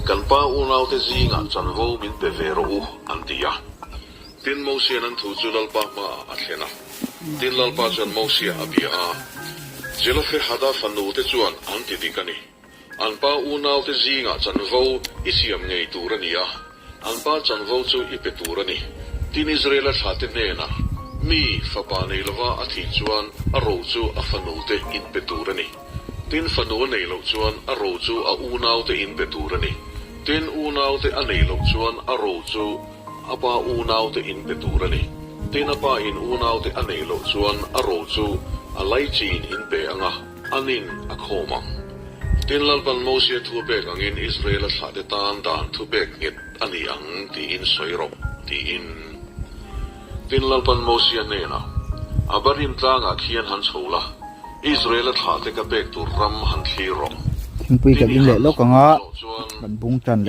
Kan pa unaute zingah chanvo min pe ve rawh u, an ti a. Tin, Mosia'n an thu chu Lalpa hmaah a thlen a. Tin, Lalpa chuan Mosia a bia a, Zelofehada fanute chuan an ti dik a ni. An pa unaute zingah chanvo i siam ngei tur a ni a, an pa chanvo chu i pe tur a ni. Tin, Israela thlate hnenah, Mi, fapa nei lova a thih chuan a ro chu a fanute in pe tur a ni. Tin, fanu a neih loh chuan a ro chu a unaute in pe tur a ni. Tin, unaute a neih loh chuan a ro chu a pa unaute in pe tur a ni. Tin, a pa in unaute a neih loh chuan a ro chu a laichin in pe ang a, anin a khawm ang. Tin, Lalpan Mosia thu a pek angin Israela thlahte tan dan thu pek nghet a ni ang tiin sawi rawh, tiin. Tin, Lalpan Mosia hnenah, Abarim tlangah khian han chho la, Israela thlahte ka pek tur ram han thlir rawh. Thingpui Tin, kan i in leh han lawk ang a, zawh chuan kan bung tan leh.